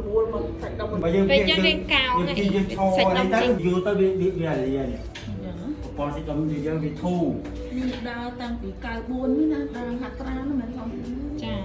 រួលមកសាច់ដុំ បើយើង ពេលចឹងវាកោង យើងជិះយើងឈរ សាច់ដុ នេះទៅ ំចេញ យូរទៅវាវាវាអាលានេះប្រព័ន្ធសាច់ដុំយើងវាធូរ នេះដើរតាំងពី94នេះណាដើរហាត់ប្រាណមិនមែនធម្មតា ចា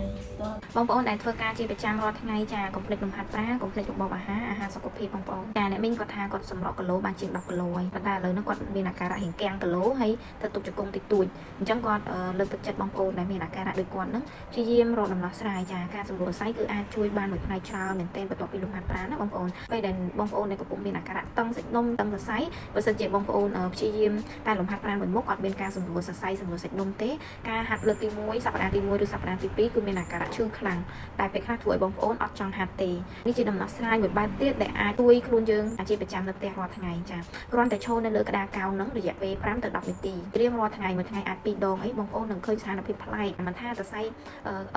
បងប្អូនដែលធ្វើការជាប្រចាំរាល់ថ្ងៃចាកុំភ្លេចលំហាត់ប្រាណកុំភ្លេចរបបអាហារអាហារសុខភាពបងប្អូនចាអ្នកមីងគាត់ថាគាត់សម្រក់គីឡូបានជាង10គីឡូហើយប៉ុន្តែឥឡូវនេះគាត់មានអាការៈរាងគាំងគីឡូហើយទៅទុកជង្គង់តិចតួចអញ្ចឹងគាត់លើកទឹកចិត្តបងប្អូនដែលមានអាការៈដូចគាត់ហ្នឹងព្យាយាមរកដំណោះស្រាយចាការសម្រួលសរសៃគឺអាចជួយបានមួយផ្នែកច្រើនមែនទែនបន្ទាប់ពីលំហាត់ប្រាណណាបងប្អូនពេលដែលបងប្អូនដែលកំពុងមានអាការៈតឹងសាច់ដុំតឹងសរសៃបើសិនជាបងប្អូនព្យាយាមតែលំហាត់ប្រាណមួយមុខអត់មានការសម្រួលសរសៃសម្រួលសាច់ដុំទេការហាត់លើកទី1សប្តាហ៍ទី1ឬសប្តាហ៍ទី2គឺមានអាការៈឈឺខ្លាំង តែពេលខ្លះធ្វើឲ្យបងប្អូនអត់ចង់ហាត់ទេនេះជាដំណោះស្រាយមួយបែបទៀតដែលអាចជួយខ្លួនយើងអាជីពប្រចាំនៅផ្ទះរាល់ថ្ងៃចាគ្រាន់តែឈរនៅលើក្តារកោងហ្នឹងរយៈពេល5ទៅ10នាទីរៀងរាល់ថ្ងៃមួយថ្ងៃអាច2ដងអីបងប្អូននឹងឃើញស្ថានភាពប្លែកមិនថាសរសៃ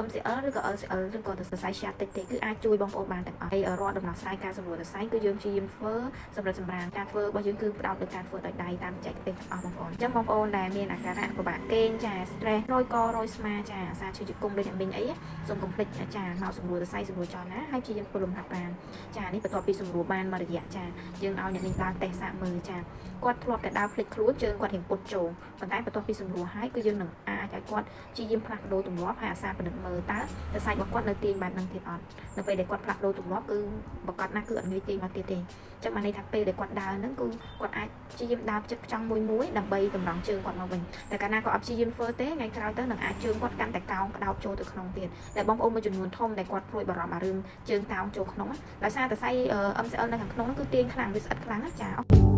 MCL ឬក៏ LCL ឬក៏សរសៃ sciatic ទេគឺអាចជួយបងប្អូនបានទាំងអស់ហើយរាល់ដំណោះស្រាយការសម្រួលសរសៃគឺយើងព្យាយាមធ្វើសម្រាប់សម្រាលការធ្វើរបស់យើងគឺផ្ដោតលើការធ្វើដោយដៃតាមបច្ចេកទេសទាំងអស់បងប្អូនអញ្ចឹងបងប្អូនដែលមានអាការៈពិបាកគេងចា stress រយករយស្មាចាអាសាឈឺជង្គង់ដូចអ្នកមីងអី សូមកុំភ្លេចចាមកសម្រួលសរសៃសម្រួលចលនាហើយព្យាយាមធ្វើលំហាត់ប្រាណចានេះបន្ទាប់ពីសម្រួលបានមួយរយៈចាយើងឲ្យអ្នកនាងដើរតេស្តសាកមើលចាគាត់ធ្លាប់តែដើរភ្លេចខ្លួនជើងគាត់រៀងពុតចូលប៉ុន្តែបន្ទាប់ពីសម្រួលហើយគឺយើងនឹងអាចឲ្យគាត់ព្យាយាមផ្លាស់ប្ដូរទម្លាប់ហើយអាសាពិនិត្យមើលតើសរសៃរបស់គាត់នៅទាញបែបហ្នឹងទៀតអត់នៅពេលដែលគាត់ផ្លាស់ប្ដូរទម្លាប់គឺប្រកាសណាស់គឺអត់ងាយទាញមកទៀតទេអញ្ចឹងបានន័យថាពេលដែលគាត់ដើរហ្នឹងគឺគាត់អាចព្យាយាមដើរចិត្តផ្ចង់មួយមួយដើម្បីតម្រង់ជើងគាត់មកវិញតែកាលណាគាត់អត់ព្យាយាមធ្វើទេថ្ងៃក្រោយទៅនឹងអាចជើងគាត់កាន់តែកោងក្តោបចូលទៅក្នុងទៀត ដែលបងប្អូនមួយចំនួនធំដែលគាត់ព្រួយបារម្ភអារឿងជើងតោងចូលក្នុងដោយសារតែសៃ MCL នៅខាងក្នុងហ្នឹងគឺទាញខ្លាំងវាស្អិតខ្លាំងណាចា